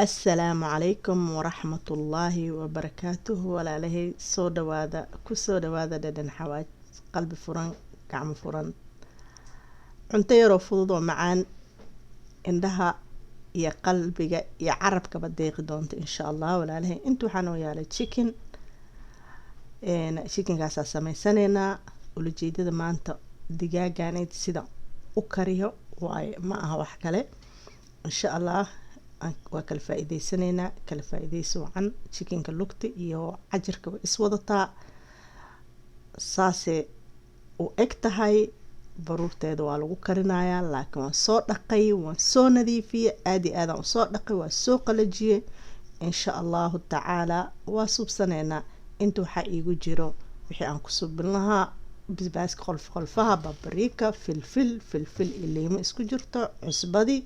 Assalaamu calaykum waraxmatullaahi wabarakaatuhu. Walaalahay, soo dhawaada, kusoo dhawaada Dhadhan Xawaaj. Qalbi furan, gacmo furan, cunto yaroo fudud oo macaan, indhaha iyo qalbiga iyo carabkaba deeqi doonta, insha Allah. Walaalahay, inta waxaa noo yaalay chicken. Chickenkaasaa sameysanaynaa. Ulajeedada maanta digaaganeyd sida u kariyo waaye, ma aha wax kale. Insha Allah waa kala faa-iideysanaynaa, kala faa-iideysi wacan. Chickenka lugta iyo cajirka way iswadataa, saasay u eg tahay. Baruurteeda waa lagu karinayaa, laakiin waan soo dhaqay, waan soo nadiifiyey, aada iyo aadaan usoo dhaqay, waan soo qalajiyey. Insha Allahu tacaala waa suubsanaynaa. Inta waxaa iigu jiro wixii aan ku suubin lahaa: basbaaska, qolf qolfaha, paprika, filfil, filfil iyo liimo isku jirto, cusbadii,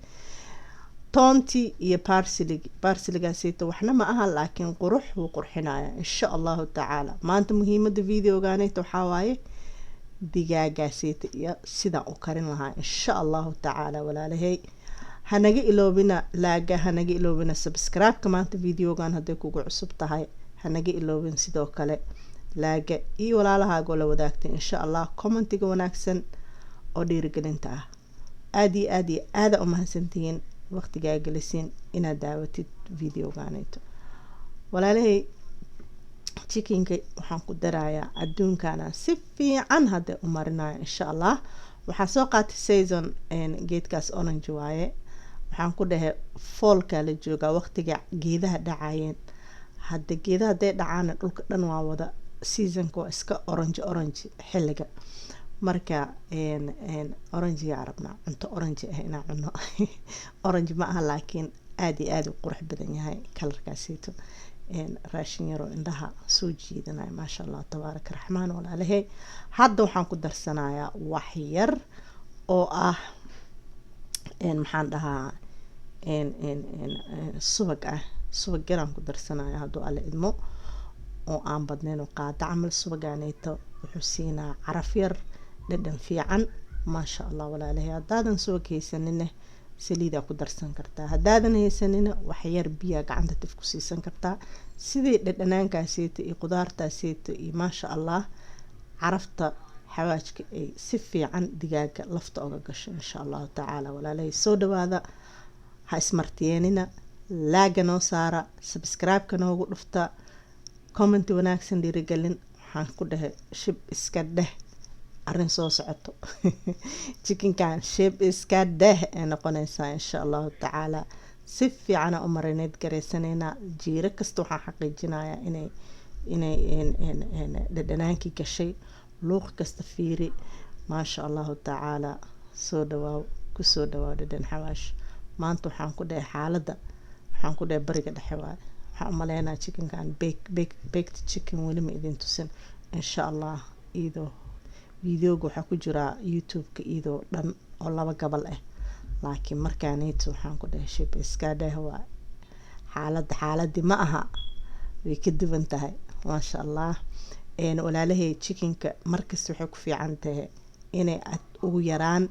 toontii iyo parsley. Parsleygaasita waxna ma aha, laakiin qurux wuu qurxinaya, insha Allahu tacaala. Maanta muhiimada videoganeta waxaa waaye digaagaasita iyo sidaan u karin lahaa, insha Allahu tacaala. Walaalahay, hanaga iloobina like-ga, hanaga iloobina subscribe-ka. Maanta videogan hadday kugu cusub tahay, hanaga iloobin sidoo kale like-ga iyo walaalahaagoo la wadaagtay, insha Allah. Commentiga wanaagsan oo dhiirigelinta ah, aada iyo aada iyo aada umahadsantihiin waqtigaa gelisiin inaad daawatid videoganeeto. Walaalahay, chickenka waxaan ku darayaa adduunkana si fiican hadda u marinaya, insha Allah. Waxaan soo qaatay season geedkaas, orange waaye. Waxaan ku dhahay fallkaa la joogaa, waqtiga geedaha dhacayeen. Hadda geedaha hadday dhacaana, dhulka dhan waa wada seasonka, waa iska orange, orange xilliga. Marka orangeyaa rabnaa, cunto orange ah inaan cuno. Orange ma aha, laakiin aada iyo aada u qurux badan yahay colorkaasiito. Raashin yaroo indhaha soo jiidanaya, maasha Allah, tabaaraka raxmaan. Walaalahay, hadda waxaan ku darsanayaa wax yar oo ah, maxaan dhahaa, subag ah. Subag yaraan ku darsanaya, hadduu Alle idmo, oo aan badnayn, oo qaado camal. Subagaaneeto wuxuu siinaa caraf yar, dhadhan fiican, maasha Allah. Walaalahay, haddaadan subag haysanine, saliidaa ku darsan kartaa. Haddaadan haysanina, waxyar biyaa gacanta tif ku siisan kartaa, sidii dhadhanaankaasiita iyo qudaartaasiita iyo, maasha Allah, carafta xawaajka ay si fiican digaaga lafta oga gasho, insha Allahu tacaala. Walaalahay, soo dhawaada, ha ismartiyeenina, like-ga noo saara, subscribe-ka noogu dhufta, comment wanaagsan, dhiirigelin. Waxaan ku dhahay shib iska dheh, arrin soo socoto. Chickenkan shib iska dheh ee noqonaysaa, insha Allahu tacaala. Si fiicana u marineyd garaysanaynaa. Jiiro kasta waxaan xaqiijinayaa inay dhadhanaankii gashay. Luuq kasta fiiri, maasha Allahu tacaala. Soo dhawaaw, kusoo dhawaaw Dhadhan Xawaash. Maanta waxaan ku dhahay xaaladda, waxaan ku dhahay bariga dhexe waaye. Waxaan umaleynaa chickenkan baked chicken weli ma idin tusin. Insha Allah iyadoo videoga waxaa ku jiraa YouTube-ka iyadoo dhan oo laba gabal ah, laakiin markaaneyto waxaan ku dhahay shib iska dheh waa xaaladda. Xaaladii ma aha, way ka duwan tahay, maasha Allah. Walaalahay, chickenka markasta waxay ku fiican tahay inay ad ugu yaraan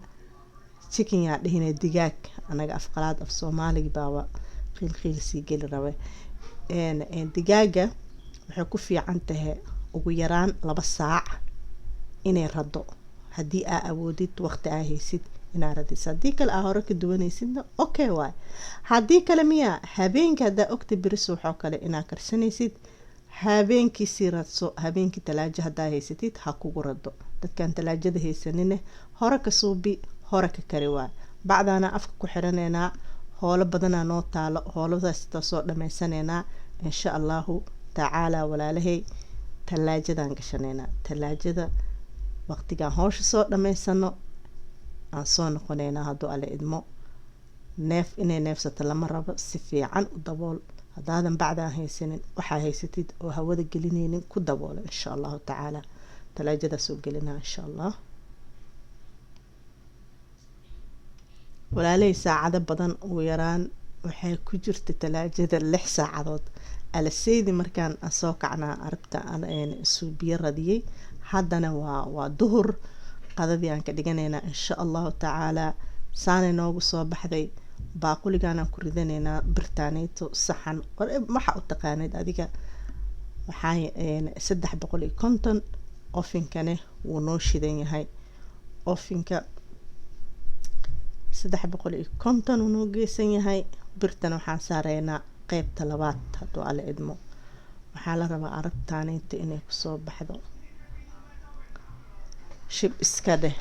chicken yaa dhihine, digaag. Anaga afqalaad, af Soomaaligi baaba qiil qiil sii geli rabe. Digaaga waxay ku fiican tahay ugu yaraan 2 saac inay rado, haddii aa awoodid, waqti aa haysid inaa radiso. Haddii kale aa hore ka duwanaysidna, okay waay. Haddii kale miya, habeenka haddaa ogta beri suuxoo kale inaa karsanaysid, habeenkii sii radso. Habeenkii talaajo haddaa haysatid, ha kugu rado. Dadkaan talaajada haysanine, hore ka suubi, hore ka kari waay. Bacdaana afka ku xiraneynaa, hoolo badanaa noo taalo, hooladaas soo dhameysaneynaa, insha Allahu tacaala. Walaalahay, talaajadaan gashaneynaa. Talaajada waqtigaan howsha soo dhameysano aan soo noqoneynaa, hadduu Alle idmo. Neef inay neefsato lama rabo, si fiican u dabool. Haddaadan bacdaan haysanin, waxaa haysatid oo hawada gelineynin ku daboolo, insha Allahu tacaala. Talaajadaas oo gelinaa, insha Allah. Walaaley, saacado badan, ugu yaraan waxay ku jirta talaajada 6 saacadood. Alaseydi markaan soo kacnaa arabta suubiyo radiyey. Haddana waa duhur, qadadii aan ka dhiganaynaa, insha Allahu tacaalaa. Saanay noogu soo baxday. Baaquligaanaan ku ridanaynaa birtaaneyto saxan, waxa u taqaanid adiga. Waxaa 350. Ovenkane wuu noo shidan yahay. Ovenka 350 wuu noo geysan yahay. Birtana waxaan saareynaa qeybta labaad hadduu Alla idmo. Waxaa la rabaa arabtaaneyto inay kusoo baxdo. Shib iska dheh.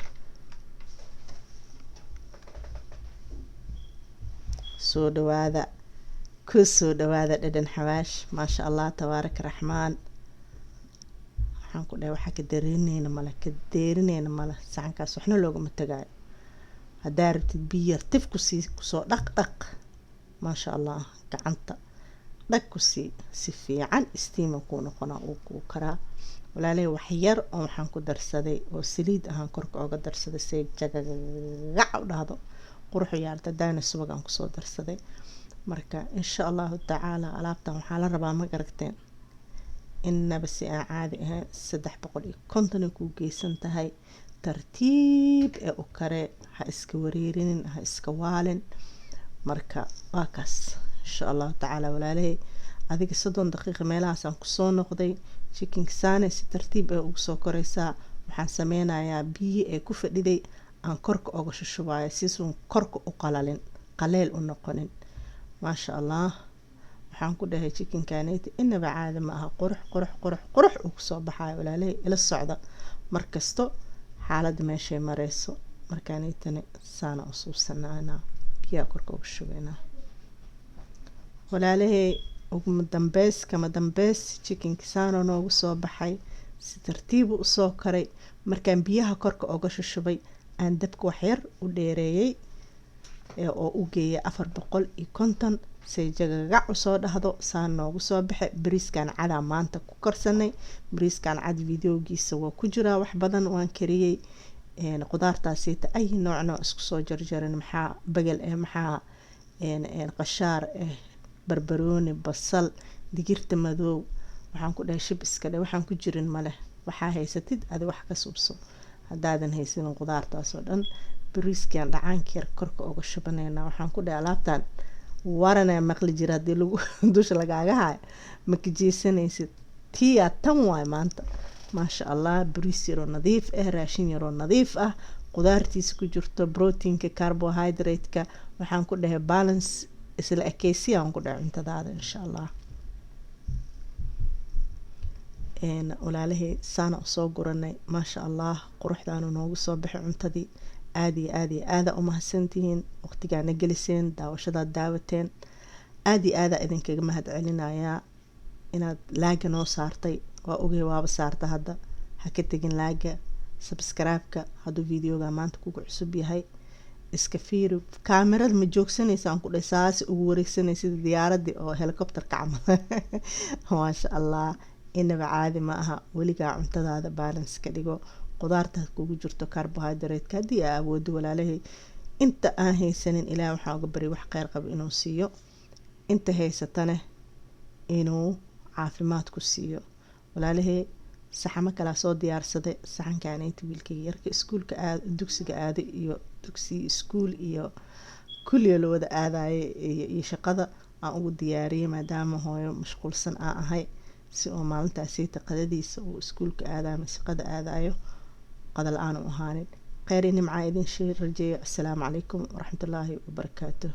Soo dhawaada, ku soo dhawaada Dhadhan Xawaash. Maasha Allah, tabaaraka raxmaan. Waxaan ku dhahay, waxaa ka dareerineyna male, ka deerineyna male. Saxankaas waxna loogama tagaayo. Haddaa rabtid biyo yar tif kusii, kusoo dhaq dhaq. Maasha Allah, gacanta dhag kusii, si fiican steam kuu noqonaa, uu kuu karaa. Walaaley, wax yar oo waxaan ku darsaday oo saliid ahaan korka ooga darsaday, say jagagac u dhahdo, quruxu yaarta daana subag aan kusoo darsaday. Marka insha Allahu tacaala alaabtan waxaa la rabaa, ma garagteen, innaba si aan caadi ahayn. 350 ay kuu geysan tahay. Tartiib ee u karee, ha iska wareerinin, ha iska waalin. Marka waa kaas, insha Allahu tacaala. Walaalahey, adiga 30 daqiiqa meelahaasaan kusoo noqday. Chickenka saane si tartiib ee ugu soo koreysaa. Waxaan sameynayaa biyi ee ku fadhiday aan korka oga shushubayo, siisuun korka u qalalin, qaleel u noqonin. Maasha Allah, waxaan ku dhahay chickenkaneti inaba caadi ma aha. Qurux, qurux, qurux, qurux uu kusoo baxayo. Walaalahey, ila socda markasto xaaladda meeshay mareyso. Markaaneytana saana u suubsanaanaa, biyaha korka uga shubeynaa. Walaalahey, uguma dambeys, kama dambeys, chickenka saana noogu soo baxay, si tartiibu usoo karay. Markaan biyaha korka oga shushubay, aan dabka waxyar u dheereeyay oo u geeyay 450, say jagagac usoo dhahdo. Saan noogu soo baxay. Bariiskan cadaa maanta ku karsanay. Bariiskan cad videogiisa waa ku jiraa, wax badan waan kariyey. Qudaartaasiita ay nooc nooc isku soo jarjarin, maxaa bagal eh, maxaa qashaar eh, barbarooni, basal, digirta madow. Waxaan ku dhahay shib iska dheh, waxaan ku jirin maleh. Waxaa haysatid adi wax ka subso. Haddaadan haysanin qudaartaas oo dhan, bariiskan dhacaanka yar korka uga shubaneynaa. Waxaan ku dhahay alaabtan waranaa maqli jira, haddii lagu dusha lagaaga haayo ma kajeesanaysid. Tiyaa tan waay maanta. Maasha Allah, bariis yaroo nadiif ah, raashin yaroo nadiif ah, qudaartiisa ku jirto, proteinka, carbohydrate-ka. Waxaan ku dhahay balance, isla ekeysiya aan ku dhahay cuntadaada, insha Allah. Walaalahey, saana usoo guranay. Maasha Allah, quruxdaanu noogu soo baxay cuntadii. Aada iyo aada iyo aada umahadsantihiin waqtigaana geliseen, daawashadaad daawateen. Aada iyo aada idinkaga mahad celinayaa inaad like-ga noo saartay. Waa ogay, waaba saarta hadda. Ha ka tegin like-ga, subscribe-ka hadduu videoga maanta kugu cusub yahay. Iska fiiri kaamirada, ma joogsanaysa? Aan ku dhahay saasi ugu wareegsanay sida diyaaradii oo helicopterka camal. Maasha Allah, inaba caadi ma aha. Weligaa cuntadaada balance ka dhigo, qudaarta kugu jirto, carbohydrate-ka haddii aa awoodo. Walaalahay, inta aan haysanin Ilaah waxaan uga baryay wax kheyr qabo inuu siiyo, inta haysatane inuu caafimaad ku siiyo. Walaalahay, saxamo kalaa soo diyaarsaday. Saxankaanayta wiilkayga yarka iskuulka aad, dugsiga aaday iyo dugsi iskuul iyo kulliga la wada aadayay iyo shaqada aan ugu diyaariyay, maadaama hooyo mashquulsan aan ahay, si oo maalintaasiita qadadiisa uu iskuulka aadayo ama shaqada aadayo qada la-aan u ahaanin. Kheyr iyo nimcaa idin shii rajeeyo. Assalaamu calaykum waraxmatullaahi wabarakaatuh.